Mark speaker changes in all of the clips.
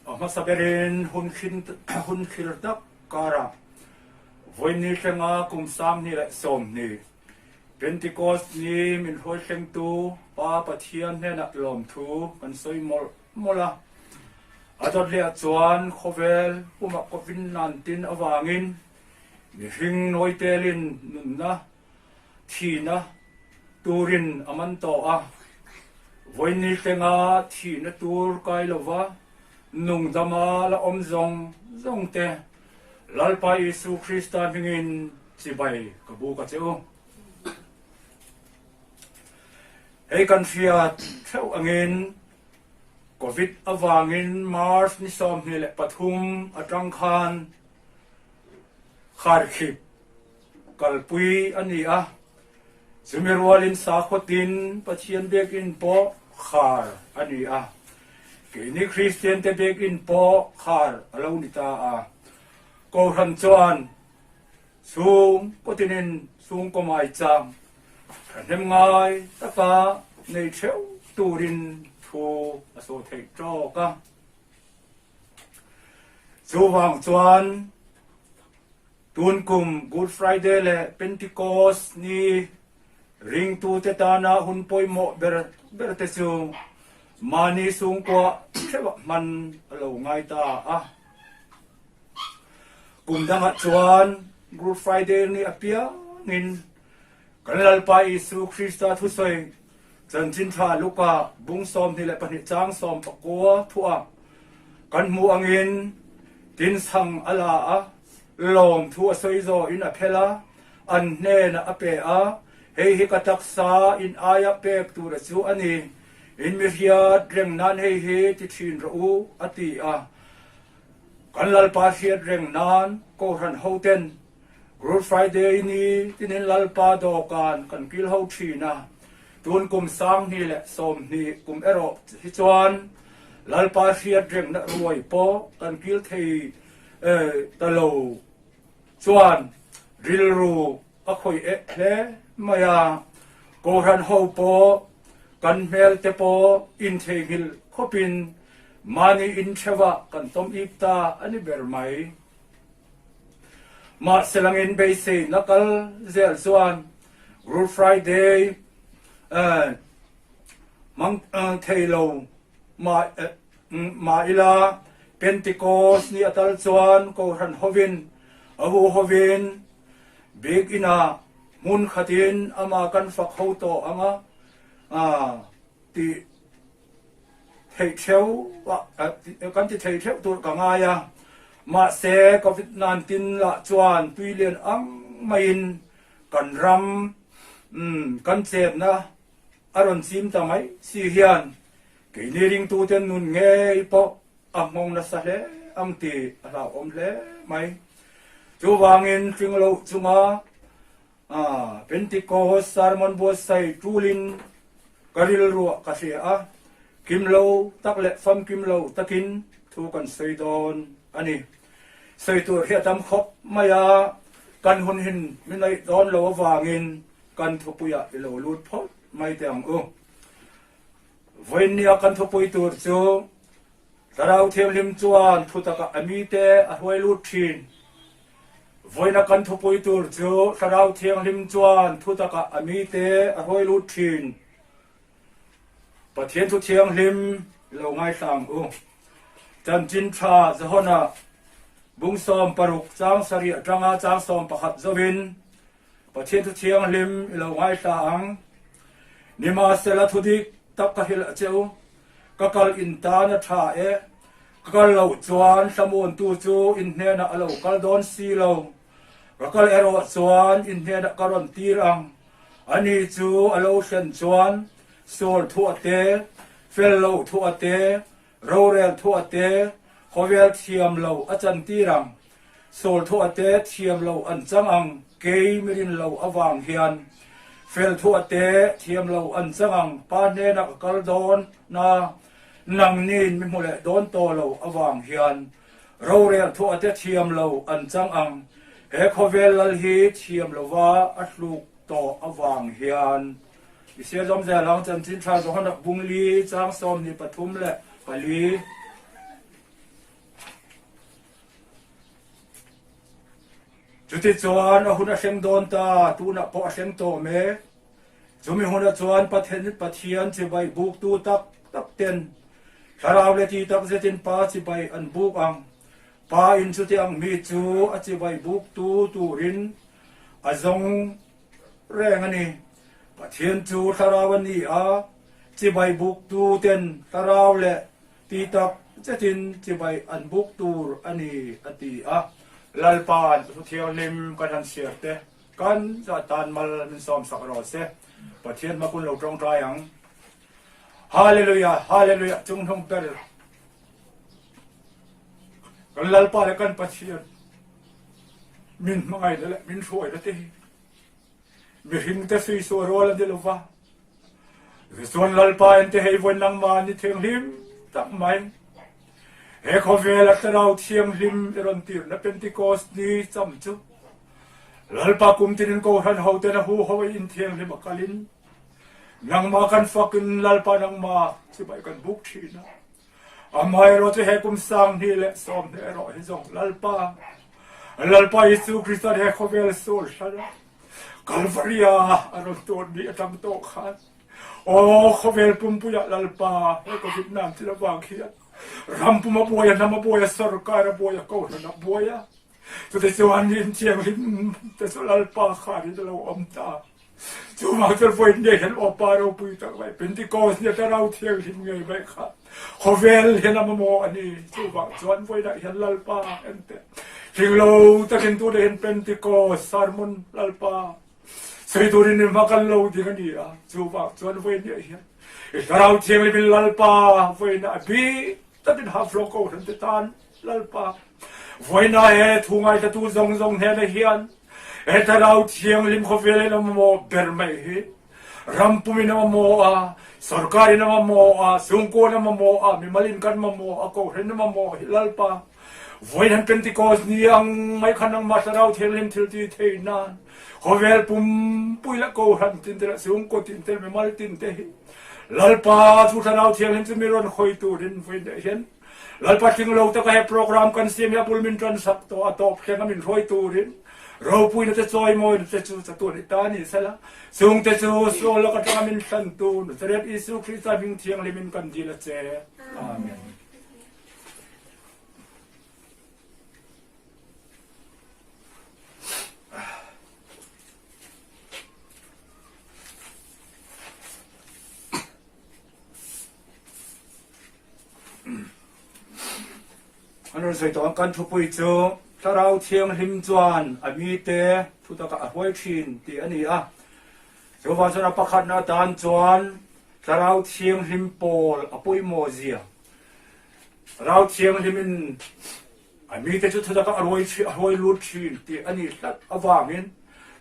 Speaker 1: A hmasa berin hun thlir tak karah vawiin thlenga kum 2020 Pentecost ni min hruai thlengtu Pa Pathian hnenah lawmthu kan sawi mawlh mawlh a. A dawt leh ah chuan khawvel pumah Covid-19 avangin mihring nawi telin nunna thihna turin a man tawh a. Vawiin thlenga thihna tur kai lova nungdama la awm zawng zawng te Lalpa Isu Krista hmingin chibai ka buk a che u. Hei kan hriat theuh angin Covid avangin March ni 23 atang khan kharkhip kalpui a ni a, chumi rualin sakhawtin Pathian biakinn pawh khar a ni a, keini Kristian te biakinn pawh khar a lo ni ta a. Kohhran chuan Chhung kawtinin chhungkaw maichang thahnem ngai taka nei theuh turin thu a saw theih tawk a. Chuvang chuan tun kum Good Friday leh Pentecost ni ringtute tana hun pawimawh ber ber te chu mahni chhungkua theuhah hman a lo ngai ta a. Kum dangah chuan Good Friday ni apiangin kan Lalpa Isu Krista thusawi Chanchin Tha Luka bung 22 chang 19 thuah kan hmuh angin tinchang a la a, lawmthu a sawi zawhin a phel a, an hnenah a pe a, hei hi ka taksa in aia pek tura chu a ni, in mi hriat reng nan hei hi ti thin rawh u, a ti a. Kan Lalpa hriat reng nan Kohhran hoten Good Friday ni tinin Lalpa dawhkan kan kil ho thin a, tun kum 2020 kum erawh hi chuan Lalpa hriat rengna ruai pawh kan kil thei ta lo chuan rilru a khawih eh hle mai a, Kohhran ho pawh kan hmel te pawh intheihnghilh khawpin Mahni intheuh ah kan tawm ip ta a ni ber mai. Mahse langin beiseina kal zel chuan Good Friday hmang thei lo mah ila Pentecost ni a tal chuan Kohhran hovin a hu hovin biakinn ah hmun khatin amah kan fak ho tawh ang a tih theih theuh kan ti thei theuh tur ka ngai a, mahse Covid 19 lah chuan tui lian ang maiin kan ram kan chenna. a rawn chim ta mai si hian keini ringtute nun ngei pawh a nghawng nasa hle ang tih a hlauhawm hle mai. Chuvangin hring loh chunga Pentecost sermon buatsaih tulin ka rilruah ka hria a, kim lo tak leh famkim lo takin thu kan sawi dawn a ni. Sawi tur hi a tam khawp mai a, kan hun hin min aih dawn lo avangin kan thupuiah i lo lut phawt mai teh ang u. Vawiinnia kan thupui tur chu Thlarau Thianghlim chuan thutakah a mite a hruai lut thin. Vawiina kan thupui tur chu Thlarau Thianghlim chuan thutakah a mite a hruai lut thin. Pathian thu thianghlim i lo ngaithla ang u. Chanchin tha Johana bung 60 chang sarih atanga chang 11 zovin Pathian thu thianghlim i lo ngaithla ang. Nimahsela thu dik tak ka hrilh a che u, ka kal in tan a tha e, ka kal loh chuan thlamuantu chu in hnenah a lo kal dawn si lo, ka kal erawh chuan in hnenah ka rawn tir ang. Ani chu a lo thlen chuan sual thuah te, fel loh thuah te, rorel thuah te, khawvel thiam lo a chantir ang. Sawl thuah te thiam lo an chang ang, kei mi rin lo avang hian. Fel thuah te thiam lo an chang ang, pa hnenah ka kal dawn na, nangnin mi hmu leh dawn tawh lo avang hian. Rorel thuah te thiam lo an chang ang, he khawvel lal hi thiam lova a hluk tawh avang hian. I sia zawm zel ang, Chanchin Tha Johana bung li chang 23 leh pali. Chutichuan a hun a thleng dawn ta, tunah pawh a thleng tawh mek. Chumi hunah chuan Pathian chibai buktu tak tak ten Thlarau leh ti tak zetin Pa chibai an buk ang. Pa in chuti ang mi chu a chibai buktu turin a zawng reng a ni. Pathian chu Thlarau a ni a, chibai buktu ten Thlarau leh Ti tak zetin chibai an buk tur a ni, a ti a. Lalpa'n Thu Thianghlim kan han chhiar te kan zah tan mal min sawmsak rawh se. Pathian hma kun lo tawngtai ang. Hallelujah, Hallelujah, chunghnung ber kan Lalpa leh kan Pathian min hmangaihna leh min hruaina te hi mihring te suisuah rual a ni lo va. Tichuan Lalpa en te hei vawi nangmah ni thianghlim tak mai he khawvel a thlarau thianghlim i rawn tirna Pentecost ni cham chu Lalpa kum tinin kohhran ho ten a hu ho in thianghlim a kalin nangmah kan fakin Lalpa nangmah chibai kan buk thin a. Amaherawh chu he kum 2020 erawh hi zawng Lalpa Lalpa Isu Krista he khawvel sul hlan a Kalvaria a rawn tawn ni atang tawh khan aw khawvel pumpuiah Lalpa he covid 19 avang hian ram pum a buai a hnam a buai a sarkar a buai a kohhran a buai a chutichuan in thianghlim te chu Lalpa khan in a lo awm ta. Chuvang chuan vawiin ngei hian aw Pa ropui tak mai Pentecost ni a Thlarau Thianghlim ngei mai kha khawvel hian a mamawh a ni. Chuvang chuan vawiinah hian Lalpa en teh. Hringlo takin tunah hian Pentecost sermon Lalpa sawi turin i hma kan lo ding a ni a. Chuvang chuan vawiin niah hian i Thlarau Thianghlim in Lalpa vawiinah a bik takin Haflong Kohhran te tan Lalpa, vawiina he thu ngaithlatu zawng zawng hnenah hian he Thlarau Thianghlim khawvel in a mamawh ber mai hi ram pumin a mamawh a, sorkarin a mamawh a, chhungkuan a mamawh a, mimal in kan mamawh a, kohhran a mamawh hi Lalpa, vawiin han Pentecost ni ang mai kha nangmah Thlarau Thianghlim thil ti thei nan khawvel pumpui leh kohhran tin te leh chhungkaw tin te mimal tin te hi Lalpa chu Thlarau Thianghlim chu mi rawn hawi turin vawiin hian Lalpa tling lo taka he program kan siam hi a bul min tan sak tawh a tawp thleng a min hruai turin ropuina te chawimawi te chu chatuan i ta ni sela chung te chu sual lak atanga min hlantu Nazareth Isu Krista hming thianghlim in kan dil a che. Amen. An rawn sawi tawh ang kan thupui chu Thlarau Thianghlim chuan a mite thutakah a hruai thin tih a ni a. Chuvang chuan a pakhatna atan chuan Thlarau Thianghlim pawl a pawimawh zia. Thlarau Thianghlimin a mite chu thutak a ruai lut thin tih a nih hlat avangin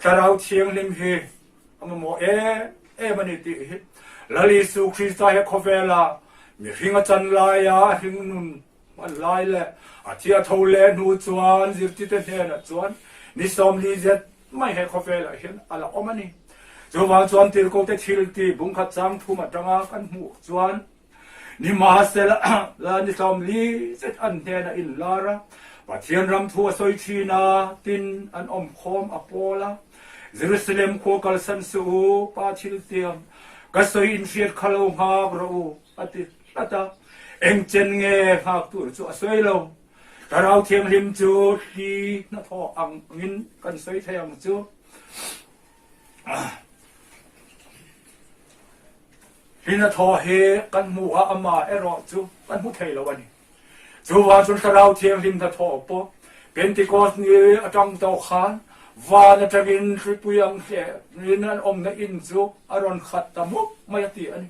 Speaker 1: Thlarau Thianghlim hi a mamawh em em a ni tih hi Lal Isu Krista he khawvela mihring a chan laia a hringnun hman lai leh a thi a tho leh hnu chuan zirtite hnenah chuan ni 40 zet mai he khawvelah hian a la awm a ni. Chuvang chuan tirhkohte thil tih bungkhat chang thum atanga kan hmuh chuan nimahsela la ni 40 zet an hnenah inlar a, Pathian ram thu a sawi thin a, tin an awm khawm a pawl a, Jerusalem khua kalsan suh u, Pa thil tiam, ka sawi inhriat kha lo nghak rawh u, a ti hlat a. Eng chen nge nghak tur chu a sawi lo. Thlarau Thianghlim chu thli hnathawh angin kan sawi thei ang chu. Thli hnathawh hi kan hmu a, amah erawh chu kan hmu thei lo a ni. Chuvang chuan Thlarau Thianghlim hnathawh pawh Pentecost ni atang tawh khan van atangin hripui ang hlehin an awmna in chu a rawn khat ta mup mai a ti a ni.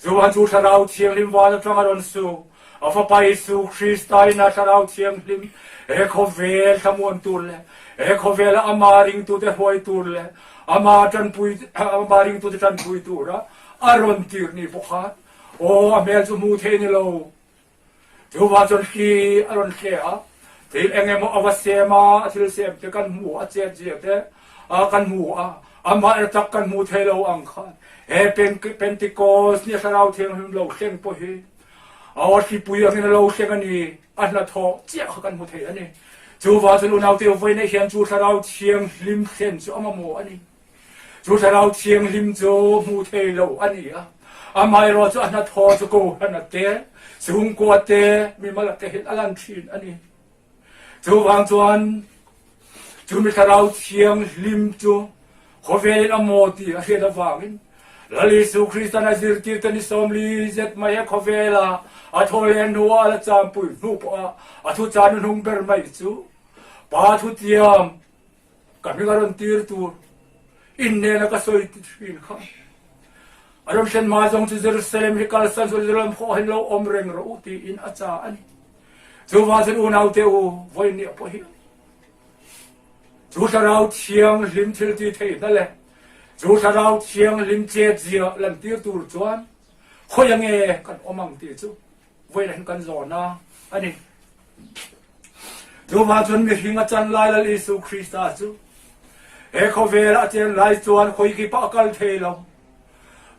Speaker 1: Chuvang chu Thlarau Thianghlim van atang a rawn su. A Fapa Isu Krista in a Thlarau Thianghlim he khawvel thlamuan tur leh he khawvela ama ringtute hruai tur leh ama tanpui ama ringtute tanpui tura a rawn tir ni bawk khan aw a hmel chu hmu thei ni lo. Chuvang chuan hli a rawn hle a, thil eng emaw a va sem a, a thil sem te kan hmu a, chet zia te kan hmu a, amah er tak kan hmu thei lo ang khan he Pentecost ni Thlarau Thianghlim lo thleng pawh hi a aw hlipui angin a lo thleng a ni, a hnathawh chiah kha kan hmu thei a ni. Chuvang chuan unaute vawiinah hian chu Thlarau Thianghlim thlen chu a mamawh a ni. Chu Thlarau Thianghlim chu hmu thei lo a ni a, amaherawh chu a hnathawh chu Kohhran a te, chhungkua te, mimal a te hian a lan thin a ni. Chuvang chuan chumi Thlarau Thianghlim chu khawvelin a maw tih a hriat avangin Lal Isu Kristan a zirtirte ni 40 zet mai he khawvela a thaw leh hnuah a la champui hnu pawha a thuchah hnuhnung ber mai chu Pa thutiam Ka hming a rawn tir tur in nena ka sawi ti thin kha. A rawn thlen hma zawng chu Jerusalem hi kalsan chu Jerusalem khawh hin lo awm reng rawh u tiin a cha a ni. Chuvang chuan unaute u vawi ni pawh hi chu thlarau thianghlim thil ti theihna leh chu thlarau thianghlim chet zia lantir tur chuan khawi ange kan awm ang tih chu vawiin hian kan zawn a a ni. Chuvang chuan mihring a chan lai Lal Isu Krista chu he khawvel a chen lai chuan khawi ki pah a kal thei lo.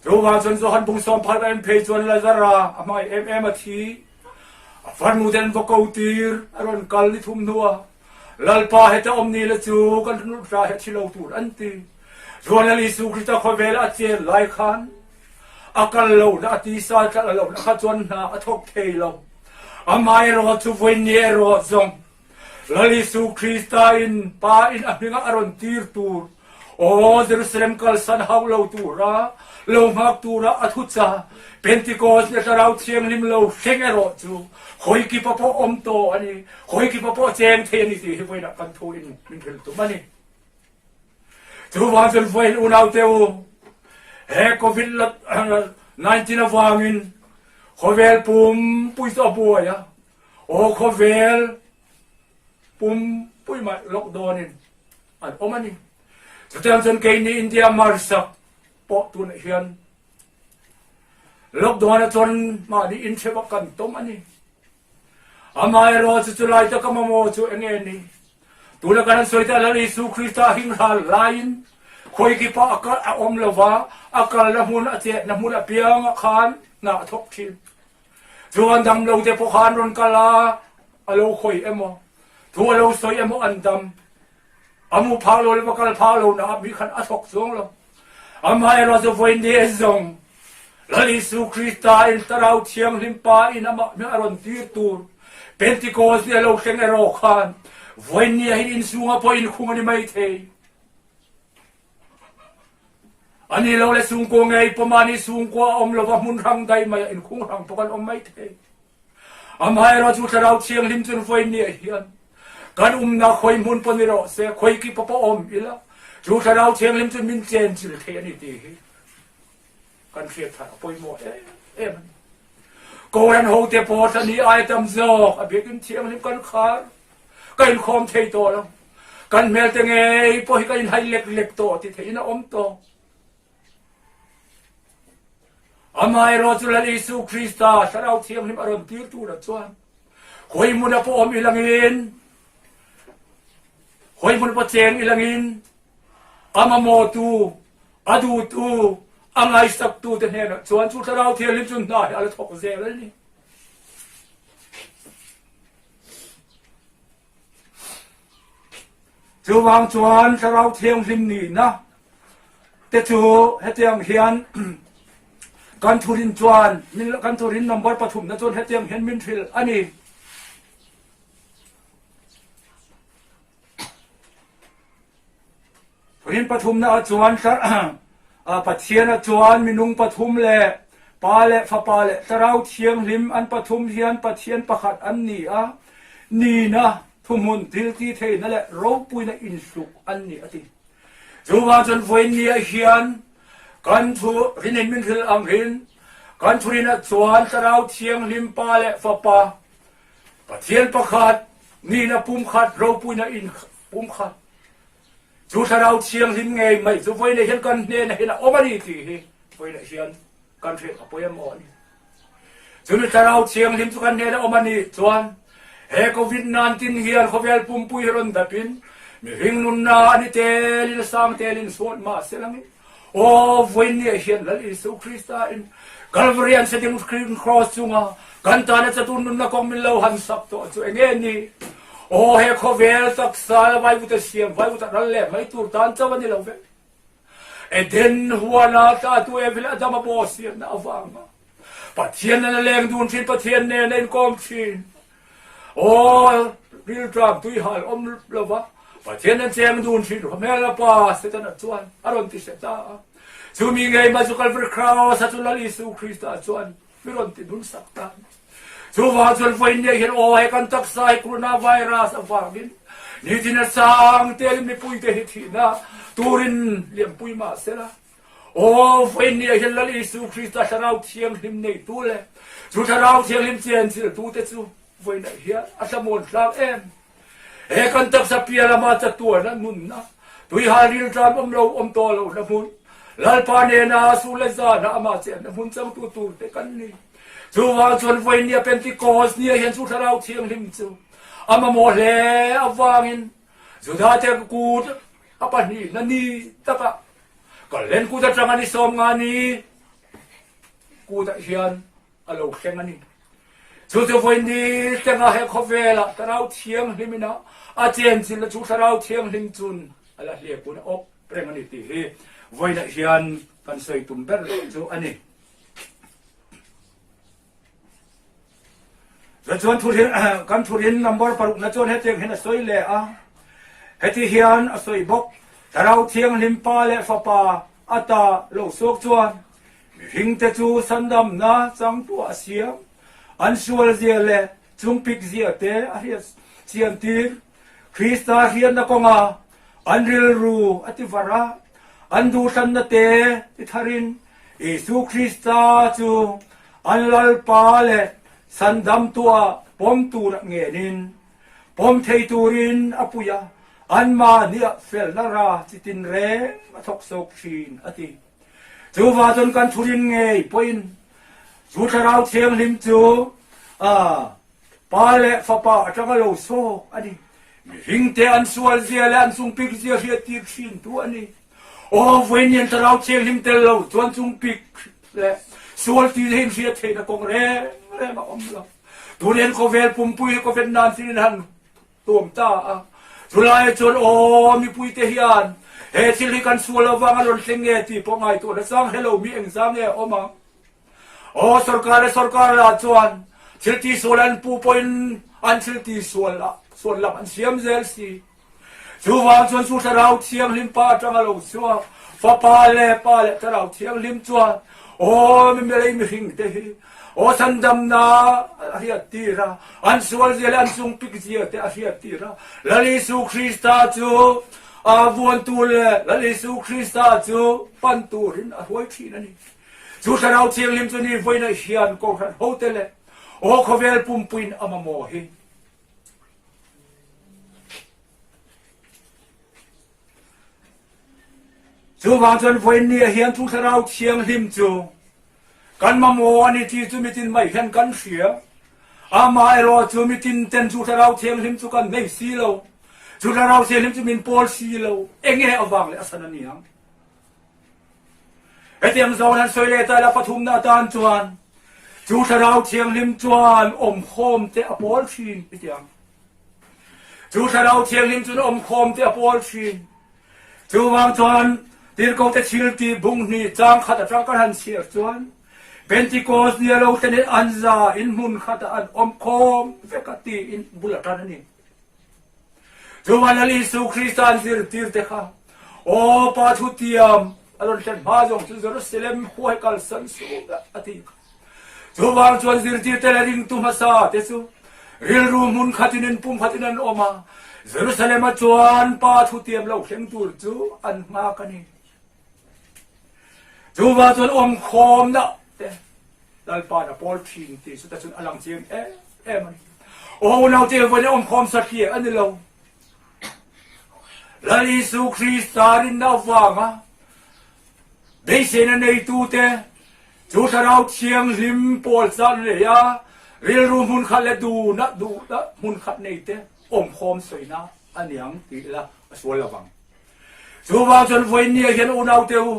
Speaker 1: Chuvang chuan Johan bung sawm pakhat a en phei chuan Lazara a hmangaih em em a thi. A farnu ten va ko tir a rawn kal ni thum hnuah Lalpa heta awm ni la chu kan hnuhra he thi lo tur an ti. Chuan Lal Isu Krista khawvel a chen lai khan a kal lo na a tisa tla lo na kha chuan hna a thawk thei lo. Amaherawh chu vawi ni erawh zawng Lal Isu Krista in Pa in a hmingah a rawn tir tur, aw Jerusalem kalsan hauh lo tura lo nghak tura a thucha Pentecost ni Thlarau Thianghlim lo thleng erawh chu hawi kipa pawh awm tawh a ni, hawi kipa pawh cheng thei a ni tih hi vawiinah kan thu in min hrilh tum a ni. Chuvang chuan vawiin unaute u, he Covid 19 avangin khawvel pumpui chu a buai a, aw khawvel pumpui mah lockdown in an awm a ni. Chutiang chuan keini India marsak pawh tunah hian lockdown a chuan mahni inchhep a kan tawm a ni. Amaherawh chu chulai taka mamawh chu eng nge ni? Tuna kan han sawi te Lal Isu Krista hingral laiin khawi pah a kal a awm lova, a kalna hmun a chetna hmun apiangah khan hna a thawk thin. Chuan damlo te pawh khan rawn kal a, a lo khawi emaw, thu a lo sawi emaw an dam. A mu phak lo leh va kal phak lo na mi khan a thawk chuang lo. Amaherawh chu vawi ni zawng Lal Isu Krista in Thlarau Thianghlim Pa in amah hming a rawn tir tur Pentecost ni a lo thleng erawh khan vawi ni ah hin inchhungah pawh inkhung a ni mai thei. A ni lo le chhungkua ngei pawh mahni chhungkua a awm lova hmun hrang daih mai ah inkhung hrang pawh kan awm mai thei. Amaherawh chu Thlarau Thianghlim cun voi ni ah hian kan umnak khoi hmun pawh ni rawh seh, khoi kip ah pawh um ila. Chu Thlarau Thianghlim chu min chenchilh thei a ni tih hi kan hriat thar a pawimawh em em a ni. Kohhran hote pawh thla ni ai tam zawk a biakinn thianghlim kan khar, ka inkhawm thei tawh lo, kan hmelte ngei pawh hi ka inhai lek lek tawh ti theiin a awm tawh. Amaherawh chu Lal Isu Krista Thlarau Thianghlim a rawn tir turah chuan hawi hmuna pawh awm ilangin, hawi hmun pawh cheng ilangin a mamawhtu, a duhtu, a ngaisaktute hnenah chuan chu Thlarau Thianghlim chu hna hi a la thawk zel a ni. Chuvang chuan Thlarau Thianghlim nihna te chu hetiang hian kan thurin chuan kan thurin number pathumna chuan hetiang hian min hrilh a ni. Thurin pathumna ah chuan Pathian ah chuan minung pathum leh Pa leh Fapa leh Thlarau Thianghlim an pathum hian Pathian pakhat an ni a, nihna, thuhmun, thilti theihna leh ropuina inhluk an ni a ti. Chuvang chuan vawiin ah hian kan thu rinin min hrilh ang hin kan thurin ah chuan Thlarau Thianghlim Pa leh Fapa Pathian pakhat nihna pumkhat ropuina in pumkhat chu Thlarau Thianghlim ngei mai chu vawiin hian kan hnenah hian a awm a ni tih hi vawiin hian kan hriat a pawimawh a ni. Chumi Thlarau Thianghlim chu kan hnenah awm a nih chuan he Covid-19 hian khawvel pumpui hi rawn dapin mihring nunna a ni telin a sang telin suat mah se langin aw vawiin hian Lal Isu Krista in Calvary an setting cross chunga kan tana chatun nunna kawng min lo han sak tawh chu enge ni aw he khawvel taksa vaivuta siam vaivuta ral leh mai tur tan chauh a ni lo ve. Eden huana tlatu Evi leh Adama pawh siamna avanga Pathian nen a leng dun thin, Pathian nen a inkawm thin. Aw, rilṭam tuihal awm lova Pathian nen cheng dun thin hmel a pa Setana chuan a rawn ti hre ta a. Chumi ngei mai chu Kalvari Kraws-a chu Lal Isu Krista chuan mi rawn ti dun sak ta. Chuvang chuan vawiin hian aw he kan taksa hi coronavirus avangin nitin a sang telin mipuite hi thihna turin liampui mah sela aw vawiin hian Lal Isu Krista Thlarau Thianghlim neitu leh chu Thlarau Thianghlim chenchilhtute chu vawiinah hian a thlamuan thlak em. He kan taksa piah lama chatuana nunna, tuihal rilṭam awm lo awm tawh lohna hmun, Lalpa nena su leh zana amah chenna hmun changtu turte kan ni. Chuvang chuan vawinia Pentecost nia hian chu Thlarau Thianghlim chu a mamawh hle avangin Judate kut a pahnihna ni takah Kalhlen kut aṭanga ni 50 ni kutah hian a lo thleng a ni. Chu chu vawi ni tlenga he khawvelah Thlarau Thianghlim ina a chenchilh chu Thlarau Thianghlim chun a la hliah kun a awk reng a ni tih hi vawiinah hian kan sawi tum ber chu a ni. Chuan thurin kan thurin number parukna chuan hetiang hian a sawi leh a, heti hian a sawi bawk, Thlarau Thianghlim Pa leh Fapa ata lo suak chuan Mihringte chu sandamna changtuah a siam, an sualzia leh chungpikzia te a hriat chiantir. Krista hriatna kawnga an rilru a ti var a, an duhthlanna te ti tharin Isu Krista chu an Lalpa leh Sandamtuah pawm tura ngenin, pawm thei turin a pui a, anmahniah felna ra chi tinreng a thawk sawk thin, a ti. Chuvah chuan kan thurin ngei pawhin chu Thlarau Thianghlim chu Pa leh Fapa atanga lo sawk a ni. Mihringte an sual zia leh an chungpik zia hriattir thintu a ni. Aw, vawiin Thlarau Thianghlim tel lo chuan chungpik leh sual tih hi inhriat theihna kawng reng reng a awm lo. Tun khawvel pumpui hi Covid-19 in han tuam ta a. Chulai chuan aw mipuite hian he thil hi kan sual avang a rawn thleng nge tih pawh ngaihtuah nasang hello mi engzah nge awm ang. Aw sorkar leh sorkar lah chuan thil tihsual an pu pawhin an thil tihsual ah sual lam an siam zel si. Chuvang chuan chu Thlarau Thianghlim Pa atanga lo chhuak Fapa leh Pa leh Thlarau Thianghlim chuan aw mi milei mihring te hi aw sandamna a hriat tir a, an sual zia leh an chungpik zia te a hriat tir a. Lal Isu Krista chu. A vuantu leh Lal Isu Krista chu pan turin a hruai thin a ni. Chu Thlarau Thianghlim chu ni vawiinah hian Kohhran hote leh aw khawvel pumpuiin a mamawh hi. Chuvang chuan vawiin ni ah hian chu Thlarau Thianghlim chu Kan mamawh a ni ti chu mitin mai hian kan hria. Amaherawh chu mitin ten chu Thlarau Thianghlim chu kan nei si lo. Chu Thlarau Thianghlim chu min pawl si lo. Enge avang leh a san a ni ang? Hetiang zawn han sawi leh ta ila pathumna atan chuan chu Thlarau Thianghlim chuan awmkhawm te a pawl thin hetiang. Chu Thlarau Thianghlim chuan awmkhawm te a pawl thin. Chuvang chuan Tirhkohte thil tih bung hnih chang khat atang kan han chhiar chuan Pentecost ni a lo thlen in an za in hmun khatah an awm khawm vek a tiin bul a tan a ni. Chuvang Lal Isu Krista an zirtirte kha Aw Pa thutiam a rawn thlen hma zawng chu Jerusalem khua hi kalsan suh a ti kha. Chuvang chuan zirtirte leh ringtu hmasa te chu rilru hmun khatin in pum khatin an awm a, Jerusalem-a chuan Pa thutiam lo thleng tur chu an nghak a ni. Chuvang chuan awmkhawmna te Lalpa'n a pawl thin tih chu ta chuan a lang chiang em em a ni. Aw unaute vawiin awmkhawm satliah a ni lo. Lal Isu Krista rinna avanga Beiseina neitute chu Thlarau Thianghlim pawl chan nei a, rilru hmun khat leh duhna duhna hmun khat neite awmkhawm sawina a ni ang tih ila a sual lo vang. Chuvang chuan vawinia hian unaute u,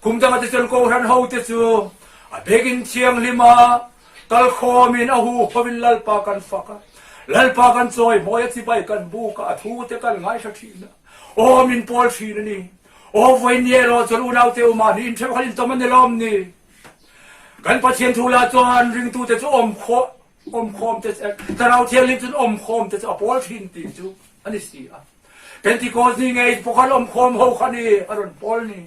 Speaker 1: kum danga te chuan Kohhran hote chu a biakin thianghlima kalkhawmin a huhawin Lalpa kan fak a, Lalpa kan chawimawi a, chibai kan buk a, a thute kan ngaithla thin a, aw min pawl thin a ni. Aw vawiin erawh chuan unaute u mahni intheuh khan intawm a ni lawm ni? Kan Pathian thu lah chuan ringtute chu awmkhawm awmkhawm te Thlarau Thianghlim chuan awmkhawm te chu a pawl thin tih chu a ni si a. Pentecost ni ngei pawh khan awmkhawm ho kha ni a rawn pawl ni.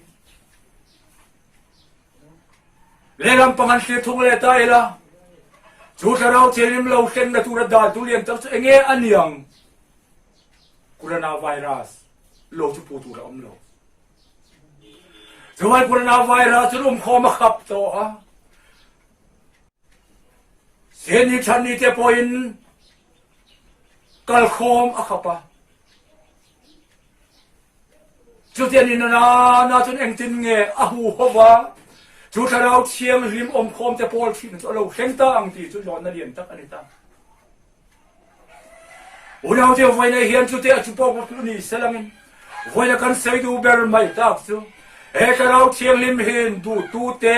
Speaker 1: Lehlam pang an thlir thung leh ta ila chu Thlarau Thianghlim lo hlenna tura dan tu lian tak chu enge a niang? Coronavirus lo chu pu tur a awm lo. Chuai coronavirus chu um khawm a khap tawh a. Seni than ni te pawhin kal khawm a khap a. Chutian in na na chun engtin nge a hu hova chu thlarau thianghlim awm khawm te pawl thin chu a lo thleng ta ang tih chu zawhna lian tak a ni ta. Unaute vawiinah hian chute a chu pawh chu ni selangin vawiina kan sawi duh ber mai tak chu he Thlarau Thianghlim hin duhtute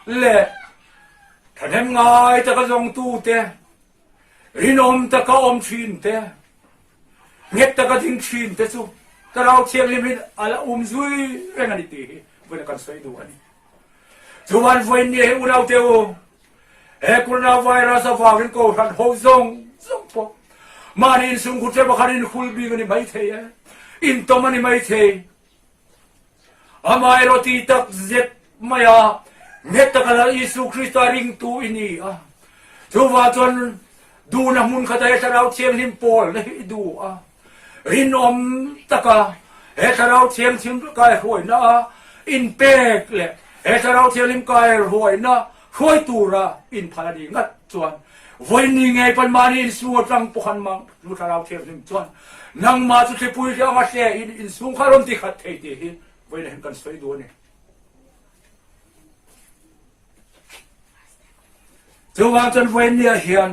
Speaker 1: leh thahnem ngai taka zawngtute, rinawm taka awm thinte, nghet taka ding thinte chu Thlarau Thianghlim hin a la um zui reng a ni tih hi vawiina kan sawi duh a ni. Chuan vawiin ni hi unaute u, He coronavirus avangin Kohhran ho zawng zawng pawh mahni insungkhur ṭep a khan inhul bik a ni maithei e, intawm a ni maithei. Amaherawh ti tak zet mai a, nghet taka Lal Isu Krista ringtu i ni a. Chuvang chuan duhna hmun khata he Thlarau Thianghlim pawlna hi i duh a. Rinawm taka he Thlarau Thianghlim kaihruaina a inpek leh he Thlarau Thianghlim kaihruaina hruai tura inphal a nih ngat chuan vawiin ngei pawn mahni insung atang pawh han mang chu Thlarau Thianghlim chuan nangmah chu thlipui hrang a hle in insung kha rawn ti khat thei tih hi vawiin hian kan sawi duh a ni. Chuvang chuan vawiin niah hian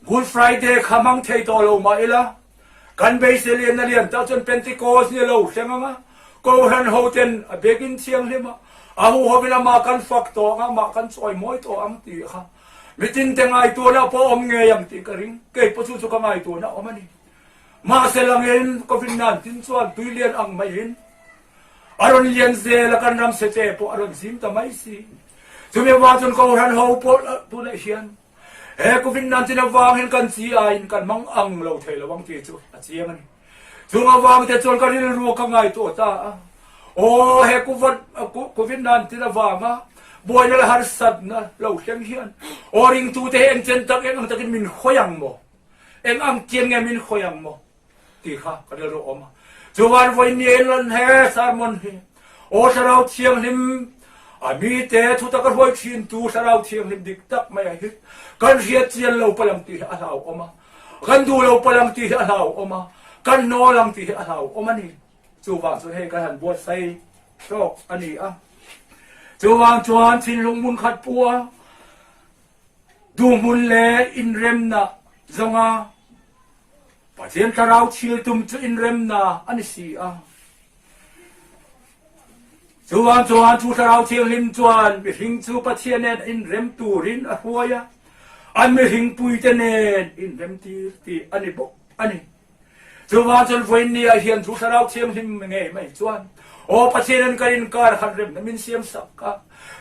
Speaker 1: Good Friday kha hmang thei tawh lo mah ila, kan beisei lian a lian tak chuan Pentecost ni a lo thleng ang a, Kohhran hoten a biakin thianghlim a, a huhovin amah kan fak tawh ang a, amah kan chawimawi tawh ang tih kha mitinte ngaihtuahna pawh a awm ngei ang tih ka ring. Kei pawh chu chu ka ngaihtuahna a awm a ni. Mahse langin Covid-19 chuan tui lian ang maiin a rawn lian zel a, kan ram sete pawh a rawn zim ta mai si. Chumi avang chuan Kohhran ho pawh tunah hian he Covid-19 avang hian kan chi aiin kan hmang ang lo thei lo ang tih chu a chiang a ni. Chung avang te chuan ka rilru ka ngaihtuah ta a, aw he Covid-19 avanga buaina leh harsatna lo thleng hian aw ringtute hi eng chen tak eng ang takin min hawi ang maw? Eng ang chian nge min hawi ang maw? tih kha ka rilru a awm a. Chuan vawi ni lan he sermon hi Aw Thlarau Thianghlim a mite thutak a hruai thintu Thlarau Thianghlim dik tak mai a hi kan hriat chian lo palang tih hi a hlauhawm a, kan duh lo palang tih hi a hlauhawm a, kan hnawl ang tih hi a hlauhawm a ni. Chuvang chuan hei kan han buatsaih tawk a ni a. Chuvang chuan thinlung hmun khat pua duhmun leh inremna zawnga Pathian thlarau thil tum chu inremna a ni si a. Chuvang chuan chu thlarau thianghlim chuan mihring chu Pathian nen inrem turin a hruai a, an mihring puite nen inremtir tih a ni bawk a ni. Chuvang chuan vawiin ni ah hian chu thlarau thianghlim ngei mai chuan Aw Pathian in kan inkar khan remna min siam sak a,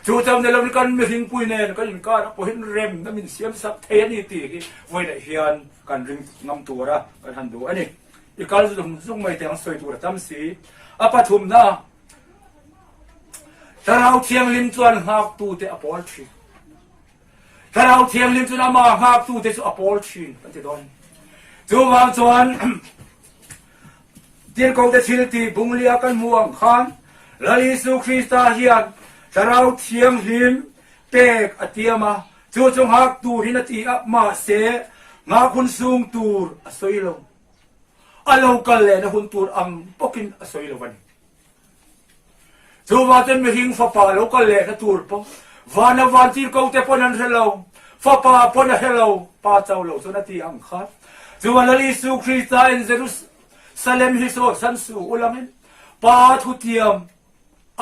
Speaker 1: chu chauh ni lovin kan mihringpui nen kan inkar ah pawhin remna min siam sak thei a ni tih hi vawiinah hian kan ring ngam tur a kan han duh a ni. I kal zung zung mai teh ang sawi tur a tam si. A pathumna Thlarau Thianghlim chuan nghaktute a pawl thin. Thlarau Thianghlim chuan amah nghaktute chu a pawl thin kan ti dawn. Chuvang chuan Tirhkohte thil tih bunglia kan hmuh ang khan Lal Isu Krista hian Thlarau Thianghlim pek a tiam a, chu chu nghak turin a ti a, mahse nghak hun sung tur a sawi lo. A lo kal lehna hun tur ang bawkin a sawi lo a ni. Chuvah chuan mihring fapa lo kal lehna tur pawh vana vantir ko te pawn an hre lo, fapa pawn a hre lo, pa cho lo chuan a ti ang kha. Chuan Lal Isu Krista in Jerusalem hi sawi san su u langin Pa thutiam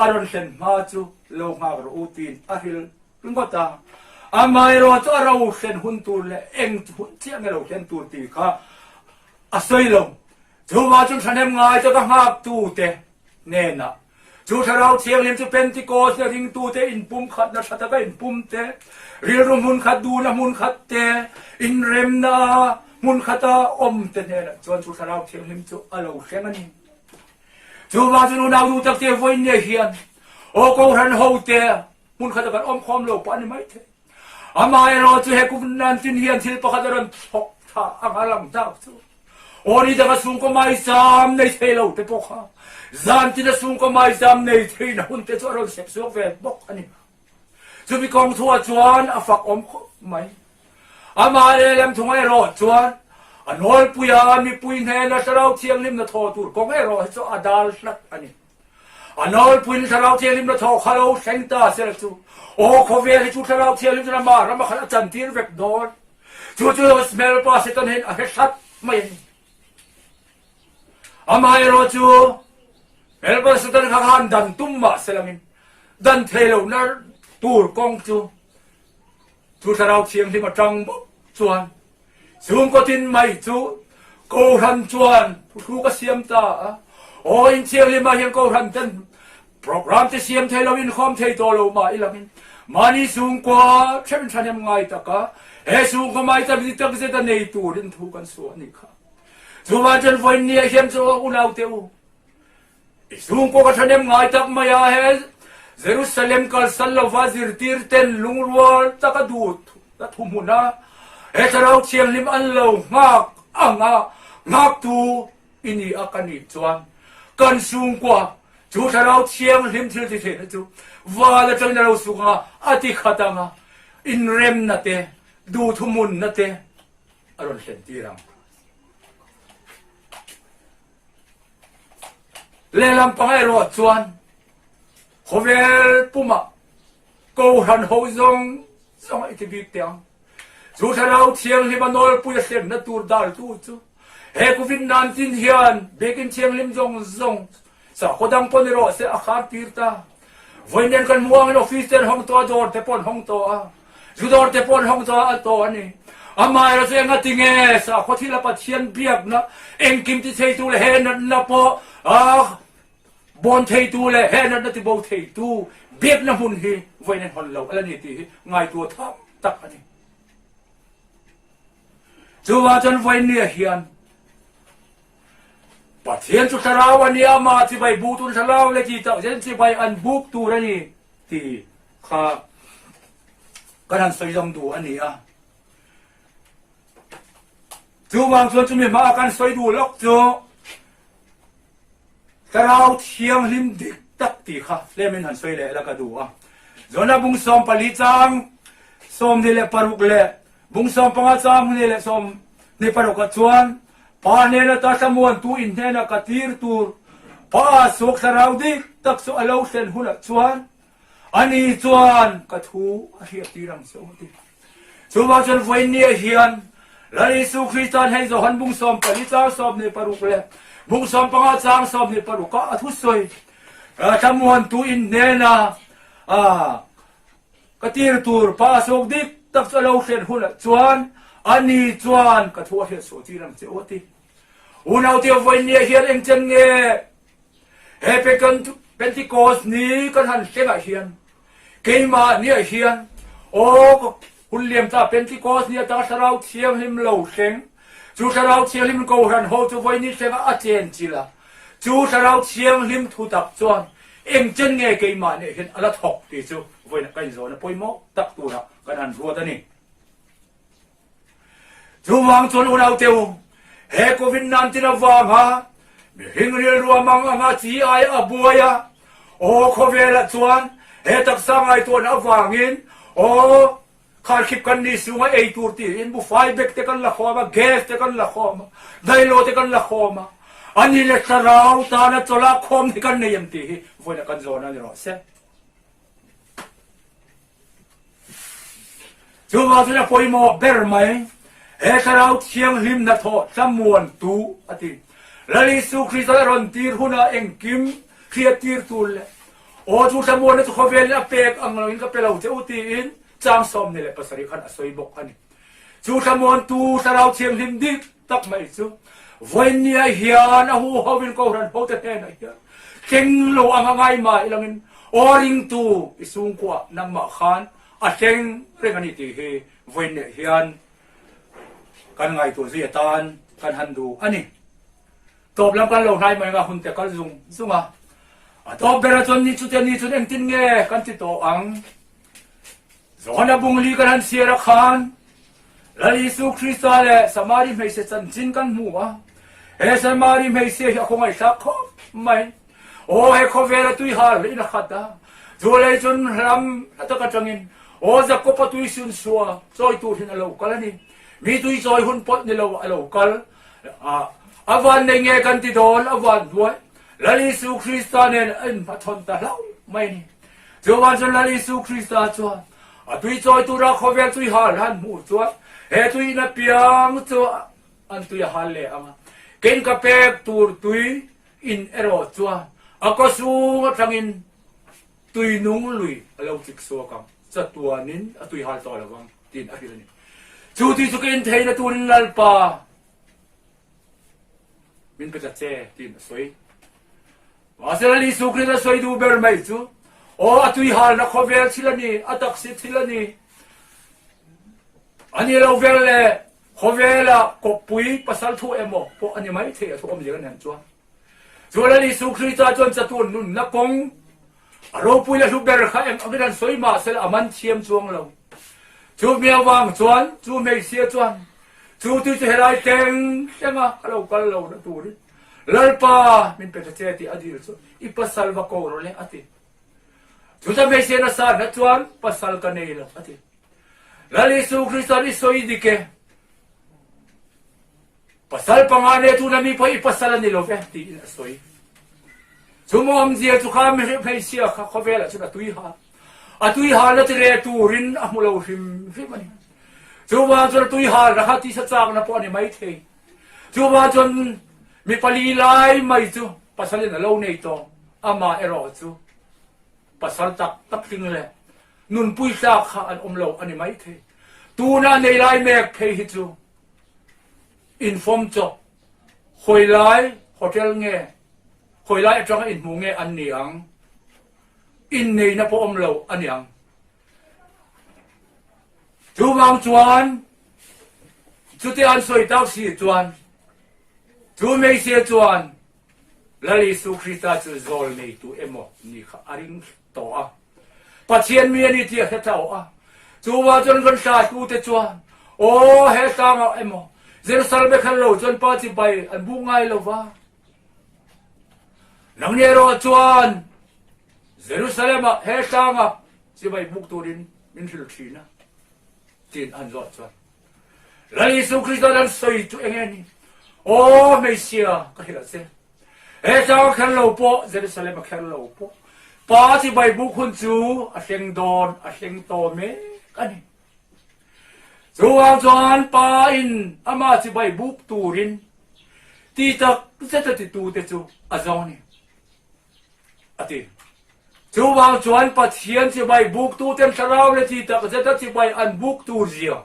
Speaker 1: a rawn hlen hma chu lo nghak rawh u tiin a hril ringawt a. Amaherawh chu a ro hlen hun tur leh eng hun chiah nge lo hlen tur tih kha a sawi lo. Chuvah chuan thahnem ngai chu ka nghaktute hnenah, Chu Thlarau Thianghlim chu Pentecost leh ringtute inpumkhatna tha taka inpum te, rilru hmunkhat duhna hmunkhat te, inremna hmunkhata awm te hnenah chuan chu Thlarau Thianghlim chu a lo thleng a ni. Chuvah chuan unau duh takte vawiin nei hian aw Kohhran hote hmunkhata kan awm khawm lo pah a ni maithei. Amaherawh chu he kum nan tin hian thil pakhat a rawn thawk tha ang a lang tak chu. Aw ni danga chhungkaw maizam nei thei lo te pawh kha zan tina chhungkaw maizam nei theihna hun te chu a rawn sep chhuak ve bawk a ni. Chumi kawng thuah chuan a fak awm khawp mai. Amah lehlam thung erawh chuan a nawlpuia mipui hnena Thlarau Thianghlimna thaw tur kawng erawh hi chu a dal hlat a ni. A nawlpuiin Thlarau Thianghlimna thaw kha lo thleng ta sela chu, aw khawvel hi chu Thlarau Thianghlim chuan amah ram a khat a chantir vek dawn. Chu chu hmelpa Satan hian a hre hrat mai a ni. Amaherawhchu, hmelpa Satan kha khan dan tum mah selangin dan thei lohna tur kawng chu chu Thlarau Thianghlim atang bawk chuan Chhungkaw tin mai chu Kohhran chuan thuhruk a siam ta a, aw inthianghlim ah hian Kohhran ten program te siam thei lo inkhawm thei tawh lo mah i langin mahni chhungkua ṭhen ṭhahnem ngai taka he chhungkaw mai tak ni tak zet a nei turin thu kan suah a nih kha. Chuvang chuan vawiin ni ah hian chu unaute u, I chhungkaw ka thahnem ngai tak mai a, he Jerusalem kalsan lova zirtir ten lungrual taka duh na thuhmun a, he Thlarau Thianghlim an lo nghak ang a, nghaktu i ni a ka nih chuan kan chhungkua chu Thlarau Thianghlim thil ti theihna chu val atangin a lo suk ang a, a ti khat ang a, inremna te, duh thuhmunna te a rawn thlen tir ang. Lehlam pang erawh chuan khawvel pumah Kohhran ho zawng zawng a i ti bik teh ang. Chu Thlarau Thianghlim a nawlpui a hlemna tur daltu chu he Covid 19 hian biakinn thianghlim zawng zawng sakhaw dang pawh ni rawh se a khar tir ta. Vawiin nen kan hmuh angin office te an hawng tawh a, dawr te pawh an hawng tawh a. Zu dawr te pawh an hawng tawh a tawh a ni. Amaherawhchu chu enga tinge sakhaw thila Pathian biakna engkim ti theitu leh he natna pawh bawn theitu leh he natna ti bo theitu biakna hmun hi vawiin an hawn lo a la ni tih hi ngaihtuah tham tak a ni. Chuvang chuan vawiin ni ah hian Pathian chu thlarau a nia, amah chibai buk tur thlarau leh chi tak zel chibai an buk tur a ni tih kha kan han sawi zawng duh a ni a. Chuvang chuan chumi hmaah kan sawi duh lawk chu. Thlarau Thianghlim dik tak tih kha tlemin han sawi leh la ka duh a. Jonah bung 14 chang 26 leh bung 15 chang hnih leh 26 ah chuan Pa hnena ta thlamuantu in hnena ka tir tur Pa suak thlarau dik tak chu a lo thlen hunah chuan ani chuan ka thu a hriat tir ang che u a ti. Chuvang chuan vawiinniah hian Lal Isu Krista'n hei Johan bung 14 chang 26 leh bung 15 chang 26 ah a thusawi thlamuantu in hnena ka tir tur pa sawk dik tak chu a lo hriat hunah chuan ani chuan ka thu a hriat suah tir ang che u a ti. Unaute vawiinniah hian engchen nge He Pentecost ni kan han hlengah hian keimah niah hian aw hun liam ta Pentecost ni atanga Thlarau Thianghlim lo thleng chu Thlarau Thianghlim kohhran ho chu vawi ni thlengah a chen chil a chu Thlarau Thianghlim thu tak chuan engchen nge keimah nih hian a la thawk tih chu vawiinah ka inzawhna pawimawh tak turah kan han ruat a ni. Chuvang chuan unaute u, he Covid-19 avanga mihring rilru a mang anga chi ai a buai a, aw khawvelah chuan he taksa ngaihtuahna avangin aw kharkhip kan ni sunga ei tur tiin bufai bag te kan la khawm a, gas te kan la khawm a, dailo te kan la khawm a, ani leh thlarau tana chawlh a khawm hi kan nei em tih hi vawiin a kan zawn a ni rawh se. Chuvang chuan a pawimawh ber mai, he Thlarau Thianghlim hnathawh thlamuantu a ti. Lal Isu Krista a rawn tir hunah engkim hriattir tur leh aw chu thlamuanna chu khawvelin a pek ang loin ka pe lo che u tiin chang 27 khan a sawi bawk a ni. Chu thlamuantu Thlarau Thianghlim dik tak mai chu vawinia hian a huho in Kohhran hote hnenah hian thleng lo anga ngai mah ilangin aw ringtu i chhungkuah nangmah khan a thleng reng a ni tih hi vawinia hian kan ngaihtuah zui atan kan han duh a ni. Tawp lam kan lo hnai mai anga hun te kal zung zung a, a tawp berah chuan ni chute ni chuan engtin nge kan ti tawh ang? Johana bungli kan han chhiar a khan Lal Isu Krista leh Samari hmeichhe chanchin kan hmu a. He Samari hmeichhia hi a khawngaihthlak khawp mai. Aw he khawvel a tui hal in a khat a. Chu lei chun ram hla tak atangin aw Jakob-a tui sun sua chawi tur hin a lo kal a ni. Mi tui chawi hun pawh ni lo a lo kal. A van nei nge kan ti dawn a van hnuai. Lal Isu Krista nen a inhmachhawn ta hlauh mai a ni. Chuvang chuan Lal Isu Krista chuan a tui chawi tura khawvel tui hal han hmuh chuan he tui in apiang chu an tui a hal leh ang a, keng ka pek tur tui in erawh chuan a kawchhung atangin tui nung lui a lo chik chhuak ang, chatuanin a tui hal tawh lo vang tiin a hrilh a ni. Chu tui chu ka in theihna turin Lalpa min pe ta che tiin a sawi. Mahse Lal Isu Krist a sawi duh ber mai chu, Aw, a tui halna khawvel thil a ni, a taksi thil a ni. A ni lo vel le khawvela kawppui pasal thu emaw pawh a ni mai thei a thu awmzia kan han chuan. Chu Lal Isu Krista chuan chatuan nunna kawng a ropui le hlu ber kha eng angin han sawi mahse a man thiam chuang lo. Chu mi avang chuan chu hmeichhia chuan chu tui chu helai teng tlenga ka lo kal lo na turin Lalpa, min pe ta che tih a dil chu i pasal va ko rawh le a ti. Chuta hmeichhia nasa hna chuan pasal ka nei lo a ti. Lal Isu Krista'n i sawi dik e. Pasal panga ne tuna mi pawh i pasal a ni lo ve tiin a sawi. Chu maw awmzia chu kha hmeichhia kha khawvelah chuan a tui hal. A tui hal a ti re turin a hmu lo hrim hrim a ni. Chuvang chuan a tui hal na kha tisa chakna pawh a ni maithei. Chuvang chuan mi pali lai mai chu pasalin a lo nei tawh, amah erawh chu pasal tak tak tling leh nunpui tlak kha an awm lo a ni maithei. Tuna nei lai mek phei hi chu infawm chawp, hawi lai hotel nge, hawi lai atanga inhmu nge an ni ang, inneihna pawh awm lo a ni ang. Chuvang chuan Chuti an sawi tak si chuan chu hmeichhia chuan Lal Isu Krista chu zawl neitu emaw ni kha a ring tawh a. Pathian mi a ni tih a hre tawh a. Chuvang chuan kan hlatute chuan, Aw, he tlangah emaw Jerusalem khan lo chuan pa chibai an buk ngai lo va. Nangni erawh chuan Jerusalem-ah he tlanga chibai buk turin min hrilh thin a, tiin an zawh chuan Lal Isu Krista an sawi chu eng nge ni? Aw hmeichhia, ka hrilh a che. He tlang a kher lo pawh, Jerusalem a kher lo pawh, Pa chibai buk hun chu a thleng dawn, a thleng tawh mek a ni. Chuvang chuan Pa in amah chibai buk turin ti tak zet a titute chu a zawng a ni, a ti. Chuvang chuan Pathian chibai buktuten thlarau leh ti tak zeta chibai an buk tur zia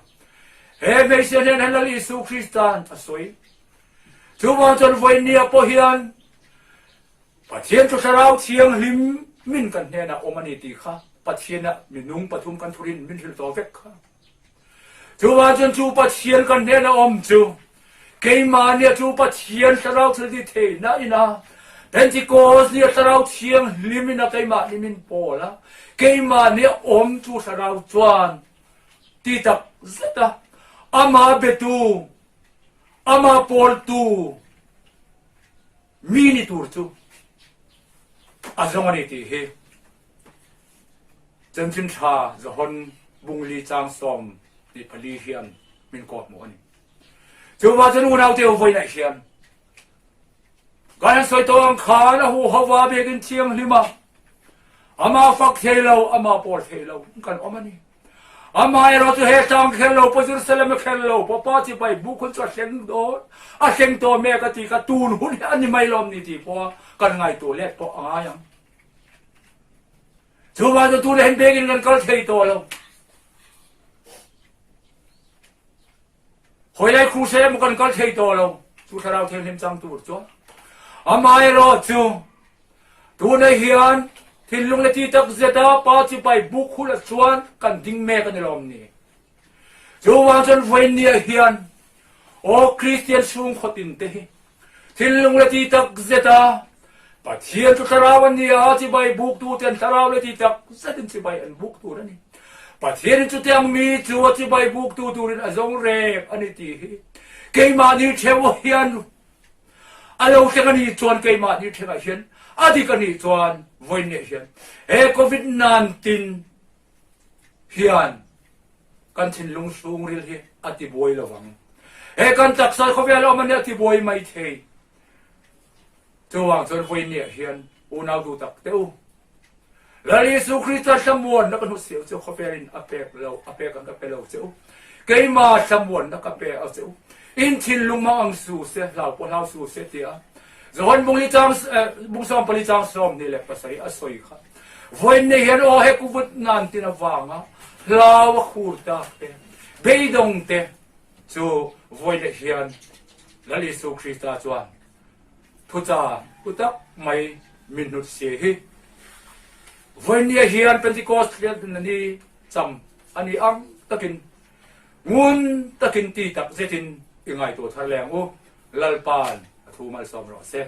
Speaker 1: he hmeichhia hnen hian Lal Isu Krista'n a sawi. Chuvang chuan vawinia pawh hian Pathian chu thlarau thianghlim min kan hnenah awm a ni tih kha Pathiana minung pathum kan thurin min hrilh tawh vek kha. Chuvang chuan chu Pathian kan hnena awm chu keimahnia chu Pathian thlarau thil ti theihna ina Pentecost nia thlarau thianghlim ina keimahni min pawl a, keimahnia awm chu thlarau chuan ti tak zet a, amah betu, amah pawltu mi ni tur chu a zawng a ni tih hi Chanchin Tha Johon bungli chang 14 hian min kawt hmuh a ni. Chuvah chuan unaute u vawiinah hian kan han sawi tawh ang khan a huhova biakin thianghlim a, amah fak thei lo, amah pawl thei lo kan awm a ni. Amaherawh chu he tlang kher lo pawh Jerusalem a kher lo pawh Pa chibai buk hun chu a thleng dawn, a thleng tawh mek a ti kha tun hun hi a ni mai lawm ni tih pawh kan ngaihtuah let pawh a ngai ang. Chuvang chu tunah hian bengin kan kal thei tawh lo. Hawilai crusade emaw kan kal thei tawh lo. Chu thlarau thianghlim chang tur chuan. Amaherawh chu tunah hian thinlung leh ti tak zeta Pa chibai buk hunah chuan kan ding mek a ni lawm ni. Chuvang chuan vawinia hian aw Kristian chhungkhaw tin te hi thinlung leh ti tak zeta Pathian chu thlarau a ni a, chibai buktu ten thlarau leh ti tak zetin chibai an buk tur a ni. Pathianin chutiang mi chu a chibai buktu turin a zawng reng a ni tih hi keimahni theuh hian a lo thleng a nih chuan keimahni thlengah hian a dik a nih chuan vawinia hian he Covid 19 hian kan thinlung chhungril hi a tibuai lo vang. He kan taksa khawvel awm ania a tibuai mai thei. Chuvang chuan vawinia hian unau duh tak teh u. Lal Isu Krista thlamuanna ka hnuchhiau che u, khawvelin a pek lo, a pek ang ka pe lo che u. Keima thlamuanna ka pe a che u. In thinlung mang ang su se, hlau pawh hlau su se tia John bung li chang bung 14 chang 27 a sawi kha. Vawiin nei hian aw he kuvut nan tin avanga hlau a khur tak te, beidawng te chu vawiin hian Lal Isu Krista chuan thucha hu tak mai min hnut si hi. Vawiin ni hian Pentecost ni cham a ni ang takin ngun takin ti tak zetin i ngaihtuah thar leng u. Lalpa'n a thu malsawm rawh se.